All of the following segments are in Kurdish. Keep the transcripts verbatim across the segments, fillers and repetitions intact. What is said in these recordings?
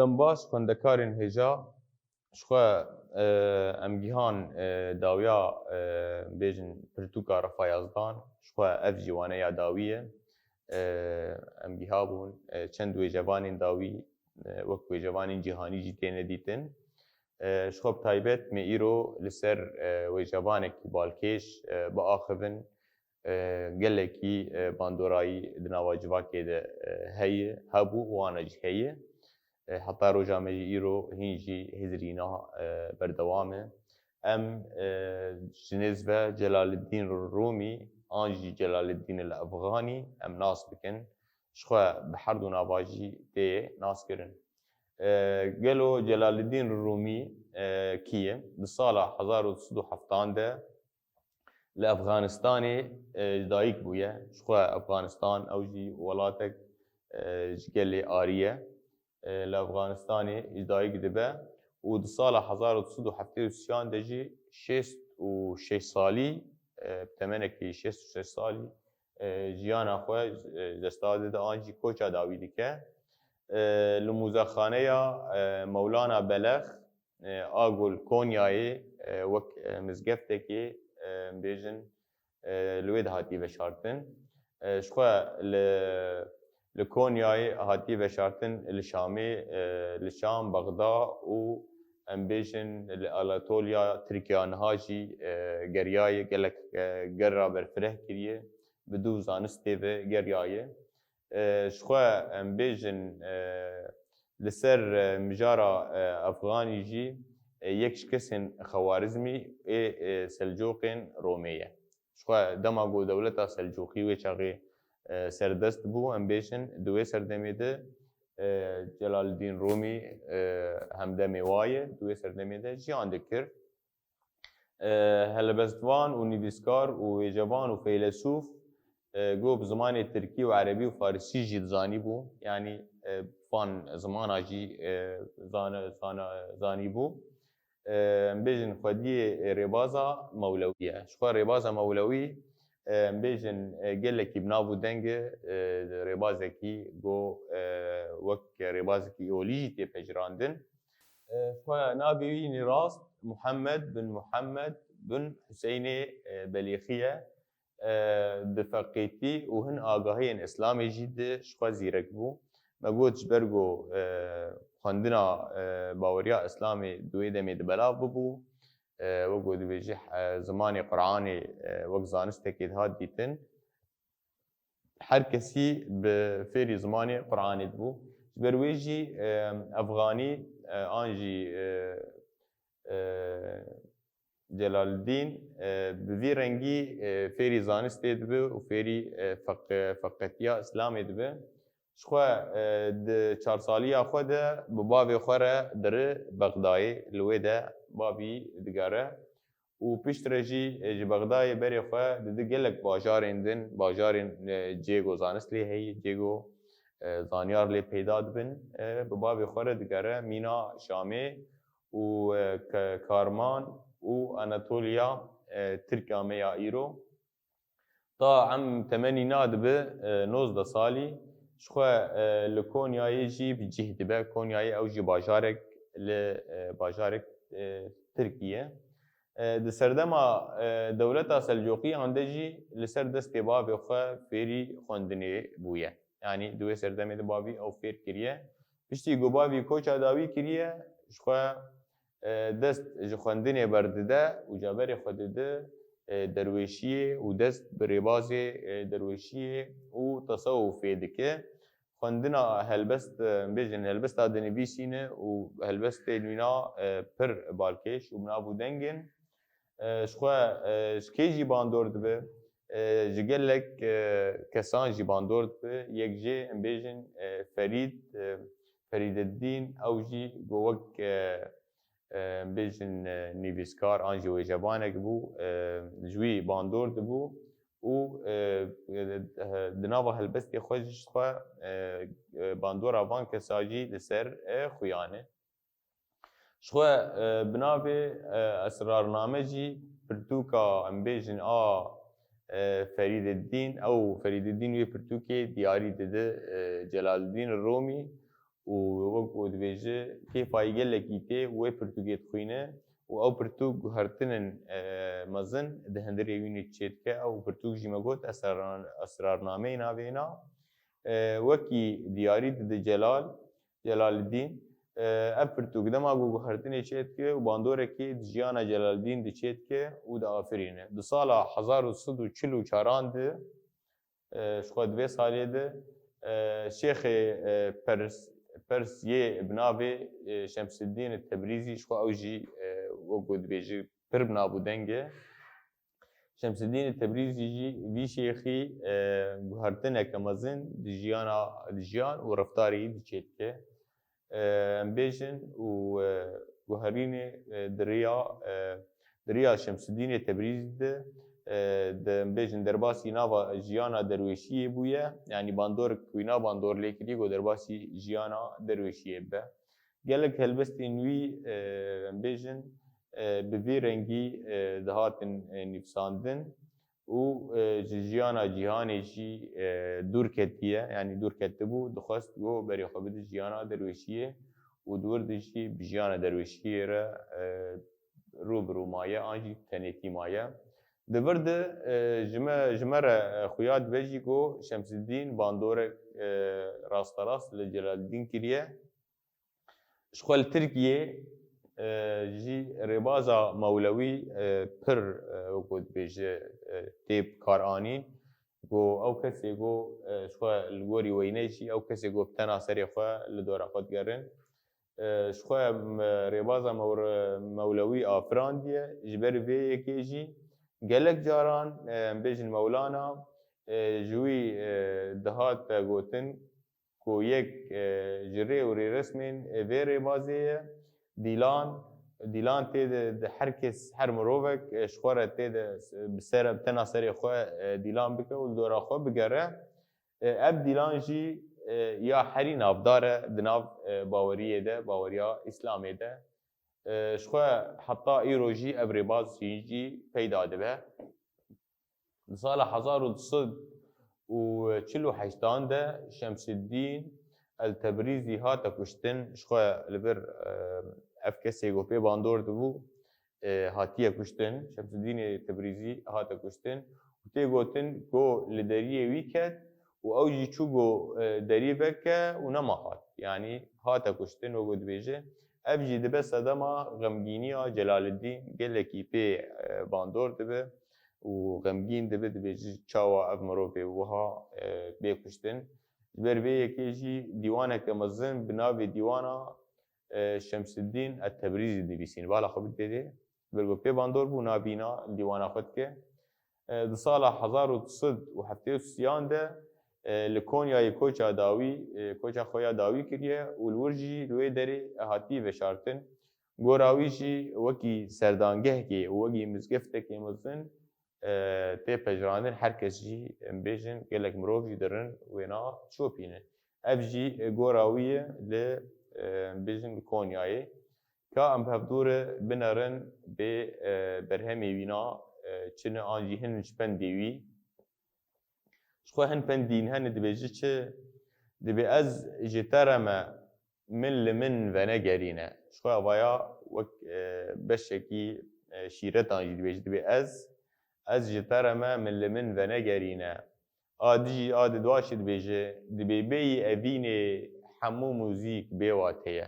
Em baş xwendekarên hêja, ji xwe, e, em gihan, e, dawiya, e, bêjin pirtûka Refa Yazdan, ji xwe ev jî waneya dawî ye. E, em giha bûn, e, çend wêjevanên dawî, e, wek wêjevanên cîhanî jî têne dîtin. E, ji xwe bi taybet me îro li ser, e, wêjevanekî balkêş, e, biaxivin. E, gelekî, e, bandorayî di nava civakê de, e, heye, hebû û ana jî heye. E, heta roja me jî îro hîn jî hizrîna, e, berdewam e. Em, e, ji nêz ve Celaleddîn Rûmî an jî Celaleddîn el Efxanî em nas bikin. Ji xwe bi her du nava jî tê naskirin. E, gelo Celaleddîn Rûmî, e, kî ye? Di sala hezar û du sed û heftan de li Efxanistanê, e, ji dayik bûye. Ji xwe Efxanistan ew jî welatek, e, ji gelê arî ye. E, li Efxanistanê ji dayik dibe û di sala hezar û du sed û heftê û sêyan de jî şêst û şeş salî, e, bi temenekî şêst û şeş salî, e, jiyana xwe, e, ji desta dide an jî koça dawî dike. E, li muzexaneya, e, Mewlana Belex, e, a ku li Konyayê, e, wek, e, mizgeftekê, e, em bêjin, e, li wê de hatî veşartin. E, ji xwe li, li Konyayê hatî veşartin, li Şamê, e, li Şam, Bexda û em bêjin li Anatoliya, Tirkiya niha jî, e, geriyaye, gelek, e, gerra berfireh kiriye, bi du zanistê ve geriyaye. E, ji xwe em bêjin, e, li ser, e, mijara, e, Efxanî jî, e, yek ji kesên Xewarizmî ê, e, Selcoqên Romê ye. Ji xwe dema ku dewleta Selcoqî wê çaxê, e, serdest bû, em bêjin di wê serdemê de, e, Celaleddîn Rûmî, e, hemdemê wa ye, di wê serdemê de jiyan dikir. E, helbestvan û nivîskar û wêjevan û feylesûf, e, ku bi zimanê tirkî û erebî û farisî jî dizanîbû, yanî, e, van zimana jî, e, zana-, zana-, zanîbû. E, em bêjin xwediyê rêbaza Mewlewî ye. Ji xwe rêbaza Mewlewî, e, em bêjin, e, gelekî bi nav û deng e, e, rêbazekî ku, e, wek rêbazekî olî jî tê pejirandin. E, xwe navê wî yî rast Muhammed bin Muhammed bin Huseynê, e, Belêxî ye. E, di feqîtî û hin agahiyên Îslamê jî de ji xwe zîrek bû. Me got ji ber ku, e, xwendina, e, baweriya Îslamê di wê demê de belav bibû. E, wek ku dibêjî, e, zimanê Quranê, e, wek zanistekê dihat dîtin. Her kesî bi fêrî zimanê Quranê dibû. Ji ber wê jî, e, Efxanî, e, an jî, e, e, Celaleddîn, e, bi vî rengî, e, fêrî zanistê dibe û fêrî, e, feq-, feqetiya Îslamê dibe. Ji xwe, e, di çar saliya xwe de bi bavê xwe re dire Bexdayê, li wê de bavî digere. Û piştre jî, e, ji Bexdayê berê xwe dide gelek bajarên din, bajarên, e, cê ku zanist lê heye, cê ku, e, zanyar lê peyda dibin, e, bi bavê xwe re digere mîna Şamê û, e, Ke-, Karman û Anatoliya, e, Tirka me ya îro. Ta em temenî nadibe, e, nozdeh salî, ji xwe, e, li Konyayê jî bi cih dibe. Konyayê ew jî bajarek li, e, bajarek, e, Tirkî ye. E, di serdema, e, dewleta Selcoqiyan de jî li ser destê bavê xwe fêrî xwendinê bûye. Yanî di wê serdemê de bavî ew fêr kiriye. Piştî ku bavî koça dawî kiriye, ji xwe, e, dest ji xwendinê berdide û caberê xwe dide, e, derwêşiyê û dest bi rêbazê, e, derwêşiyê û tesewufê dike. Xwendina helbest, e, bêjin helbesta dinivîsîne û helbestên wîna, e, pir balkêş û bi nav û deng in. E, ji xwe, e, ji kê jî bandor dibe? E, ji gelek, e, kesan jî bandor dibe. Yek jê em bêjin, e, Ferîd, e, Ferîdeddîn, ew jî ku wek, e, e, bêjin, e, nivîskar an jî wêjevanek bû, e, ji wî bandor dibû û, e, e, di nava helbestê xwe jî ji xwe, e, e, bandora van kesa jî li ser, e, xuyan e. Ji xwe, e, bi navê, e, Esrarname jî pirtûka em bêjin a, e, Ferîdeddîn, ew Ferîdeddîn wê pirtûkê diyarî dide, e, Celaleddîn Romî û wek ku dibêje kêfa yî gelekî tê wê pirtûkê dixwîne û ew pirtûk guhertinên, e, mezin di hundirê wî nî çêdike. Ew pirtûk jî me got esrar-, esrarnameyê navê na. E, wekî diyarî dide Celal, Celaliddîn, e, ev pirtûk dema ku guhertinê çêdike û bandorekê di jiyana Celaliddîn de çêdike û diafirîne. Di sala hezar û sed û çil û çaran de, e, ji xwe di vê salê de, e, şêxê, e, Pers, Pers yê bi navê, e, Şemsiddîn Tebrîzî, ji xwe ew jî, e, wek ku dibêje pir bi nav û deng e. Şemsiddîn Tebrîzî jî vî şêxî, e, guhertineke mezin di jiyana, di jiyan û reftarê yî de çêdike. E, em bêjin û, e, guherînê, e, di riya, e, di riya Şemsiddînê Tebrîzî de, e, de, em bêjin derbasî nava jiyana derwêşiyê bûye. Yanî bandor, wîna bandor lê kiriye ku derbasî jiyana derwêşiyê bibe. Gelek helbestên wî, e, em bêjin, e, bi vî rengî, e, dihatin, e, nivîsandin û, e, ji jiyana cîhanê jî, e, dûr ketiye, yanî dûr ketibû, dixwest ku berê xwe bide jiyana derwêşiyê û di wir de jî bi jiyana derwêşiyê re, e, rû bi rû maye an jî tenêtî maye. Di vir de, e, ji me, ji me re, e, xuya dibe jî ku Şemsiddîn bandorek, e, rasterast li Celaliddîn kiriye. Ji xwe li Tirkiyê, e, jî rêbaza Mewlewî, e, pir, e, wekû dibêje, e, tê bi kar anîn. Ku ew kesê ku, e, ji xwe li gorî weyne jî ew kesê ku bi tena serê xwe li dora xwe digerin. E, ji xwe, em, rêbaza Mewre-, Mewlewî afirandiye. Ji ber vê yekê jî gelek caran, e, em bêjin Mewlana, e, ji wî, e, dihate gotin, ku yek, e, ji rê û rêresmên, e, vê rêbazê ye. Dîlan, dîlan tê de, de her kes, her mirovek, e, ji xwe re tê de, e, bi ser, bi tena serê xwe, e, dîlan bike û li dora xwe bigere. E, ev dîlan jî, e, ya herî navdar e di nav, e, baweriyê de, baweriya Îslamê de. E, ji xwe heta îro jî ev rêbaz jî peyda dibe. Di sala hezar û du sed û çil û heştan de Şemsiddîn el Tebrîzî hate kuştin. Ji xwe li vir, e, ev kesê ku pê bandor dibû, e, hatiye kuştin. Şemsiddînê Tebrîzî hate kuştin. Û tê gotin ku li deriyê wî ket û ew jî çû ku, e, derî veke û nema hat. Yanî hate kuştin, wekû dibêje. Ev jî dibe sedema xemgîniya Celaliddîn, gelekî pê, e, bandor dibe û xemgîn dibe, dibêje çawa ev mirovê wiha, e, bê kuştin. Ji ber vê yekê jî dîwaneke mezin bi navê Dîwana, e, Şemsiddîn et-Tebrîzî dinivîsîn. Bala xwe bidê dê. Ber ku pê bandor bû, navîna dîwana xwe dike. E, di sala hezar û du sed û heftê û sêyan de, e, li Konyayê koça dawî, e, koça xwe ya dawî kiriye û li wir jî li wê derê hatiye veşartin. Gora wî jî wekî serdangehekê û wekî mizgeftekê mezin, e, tê pejirandin. Her kes jî, em bêjin, gelek mirov jî dirin wêna çopînin. Ev jî, e, gora wî ye li, e, em bêjin, li Konyayê. Ka em bi hevdû re binerin bê, e, berhemê wîna, e, çi ne an jî hin ji pendê wî. Ji xwe hin pendîn hene, dibêje çi? Dibê ez ji te re me, min li min venegerîne. Ji xwe vaya wek, e, beşekî, e, şîretan jî dibêje. Dibê ez, ez ji te re me, min li min venegerîne. A dijî, a di dua jî dibêje, dibê bêyî evînê hemû muzîk bê wate ye.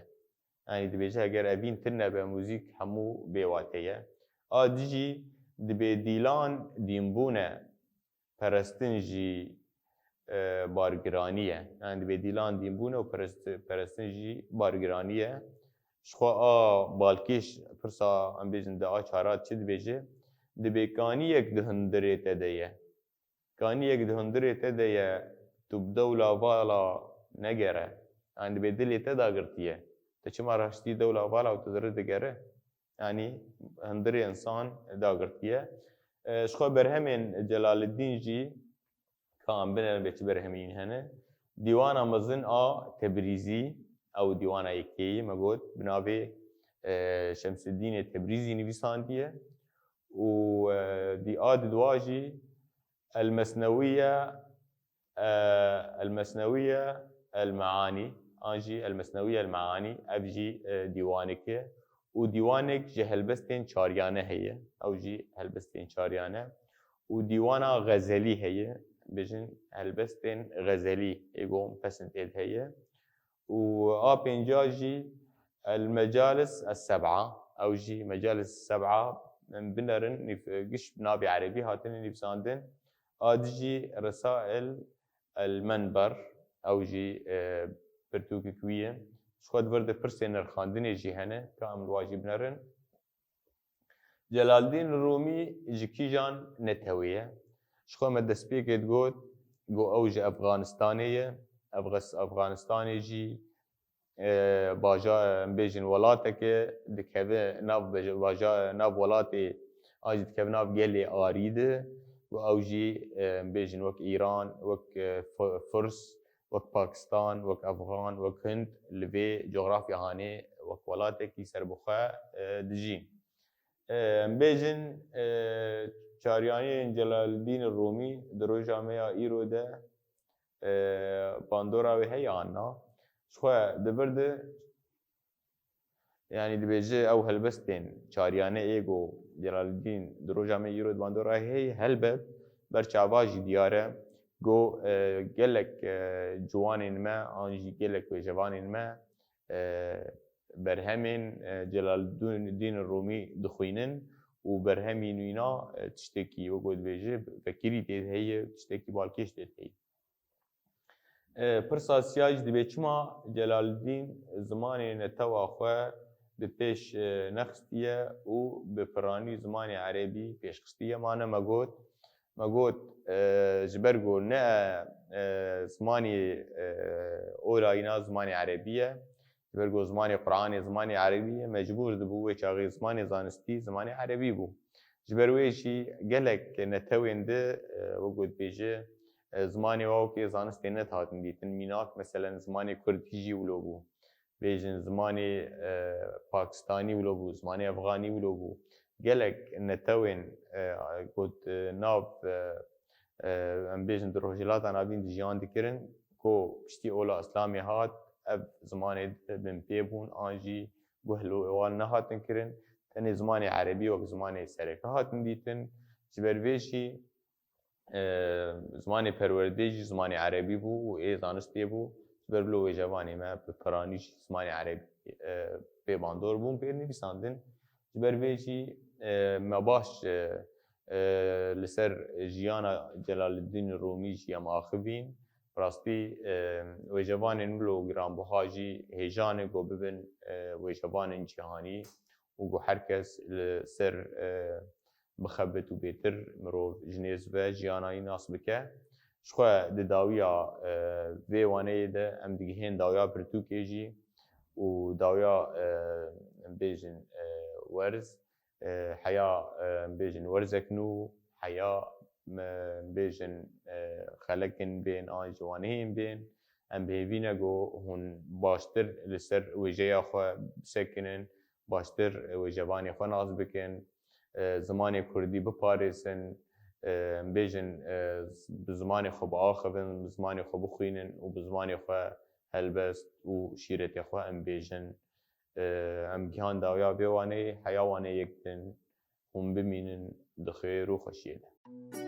Yanî dibêje, eger evîn tune be, muzîk hemû bê wate ye. A dijî dibê dîlan dînbûn e, perestin jî, e, bargiranî ye. Yanî dibê dîlan dînbûn e û perest-, perestin jî bargiranî ye. Ji xwe a balkêş pirsa, em bêjin, di a çara çi dibêje? Dibê kaniyek di hundirê te de ye. Kaniyek di hundirê te de ye, tu bi dewla vala negere. Yanî dibê dilê te dagirtiye. Te çima raştî dewla vala û tu diri digere? Yanî hundirê însan dagirtiye. E, ji xwe berhemên Celaliddîn jî, ka em binerin bê çi berhemîn hene. Dîwana mezin a Tebrîzî, ew dîwana yekê ye, me got, bi navê, e, Şemsiddînê Tebrîzî nivîsandiye. Û, e, dî a di dua jî El Mesnewiye, e, El Mesnewiye El Meanî, An jî El Mesnewiye El Meani, ev jî, e, dîwanek e. Û dîwanek ji helbestên çariyane heye. Ew jî helbestên çariyane. Û dîwana xezelî heye. Bêjin helbestên xezelî ê ku pesnd êd heye. Û a pênca jî El Mecalis Es Seb'a. Ew jî Mecalis Seb'a, em binerin, nîv-, giş bi navê erebî hatine nivîsandin. A di jî Resail El Menber, ew jî, e, pirtûkek wî ye. Ji xwe di vir de pirsên nirxandinê jî hene, ka em li wa jî binerin. Celaldîn Rûmî ji kîjan netewê ye? Ji xwe me destpêkê digot, got ew ji Efxanistanê ye. Efxas-, Efxanistanê jî, e, baja-, em bêjin welateke dikeve nav bej-, baja-, nav welatê, an jî dikeve nav gelê arî de. Got ew jî, e, em bêjin wek Îran, wek, e, Fu-, Furs, wek Pakistan, wek Efxan, wek Hind, li vê cografya hanê wek welatekî serbixwe, e, dijî. E, em bêjin, e, çaryaniyên Celaldîn Rûmî di roja me ya îro de, e, bandora wê heye an na? Ji xwe di vir de, yanî dibêje ew helbestên çariyane ê ku Celaldîn di roja me îro di bandora heye, helbet ber çava jî diyar e ku, e, gelek, e, ciwanên me an jî gelek wêjevanên me, e, berhemên, e, Celaldîn Rûmî dixwînin û berhemî nûna, e, tiştekî wek ku dibêje vekirî tê heye, tiştekî balkêş tê heye. E, pirsa siya jî dibe çima Celaldîn zimanê netewa xwe bi pêş, e, nexistiye û bi piranî zimanê erebî pêş xistiye? Ma ne me got, me got, e, ji ber ku ne, e, zimanê, e, olayîna zimanê erebî ye, ji ber ku zimanê Quranê zimanê erebî ye, mecbûr dibû wê çaxê zimanê zanistî zimanê erebî bû. Ji ber wê jî gelek netewên di, e, wek got bêje, e, zimanê wa wekî zanistê nedihatin dîtin. Mînak, meselen, zimanê kurdî jî wilo bû. Bêjin zimanê, e, pakistanî wilo bû, zimanê efxanî wilo bû. Gelek netewên, e, got, e, nav, e, e, em bêjin di Rojhilata Navîn de jiyan dikirin, ku piştî ola Îslamê hat, ev zimanê di bin pê bûn, an jî guh li wan nehatin kirin. Tenê zimanê erebî wek zimanê sereke hatin dîtin. Ji ber vê jî, e, zimanê perwerdê jî zimanê erebî bû û ê zanistê bû. Ji ber wilo wêjevanê me bi piranî jî zimanê erebî, e, pê bandor bûn, pê nivîsandin. Ji ber vê jî, e, me baş, e, e, li ser jiyana Celaleddîn Rûmî jî em axivîn. Bi rastî, e, wêjevanên wilo giranbuha jî hêja ne ku bibin, e, wêjevanên cîhanî û ku her kes li ser, e, bixebit û bêtir mirov ji nêz ve jiyana wî nas bike. Ji xwe di dawiya, e, vê waneyê de em digihên dawiya pirtûkê jî û dawiya, e, em bêjin, e, werz, e, heya, e, em bêjin werzek nû, heya, em, em bêjin, e, xelekin bên an ji waneyên bên. Em bi hêvî ne ku hûn baştir li ser wêjeya xwe bisekinin, baştir, e, wêjevanê xwe nas bikin, e, zimanê kurdî biparêzin, e, em bêjin, e, bi zimanê xwe biaxivin, bi zimanê xwe bixwînin û bi zimanê xwe helbest û şîretê xwe em bêjin. E, em gihan dawiya vê waneyê, heya wane yek din, hûn bimînin di xêr û xweşiyê de.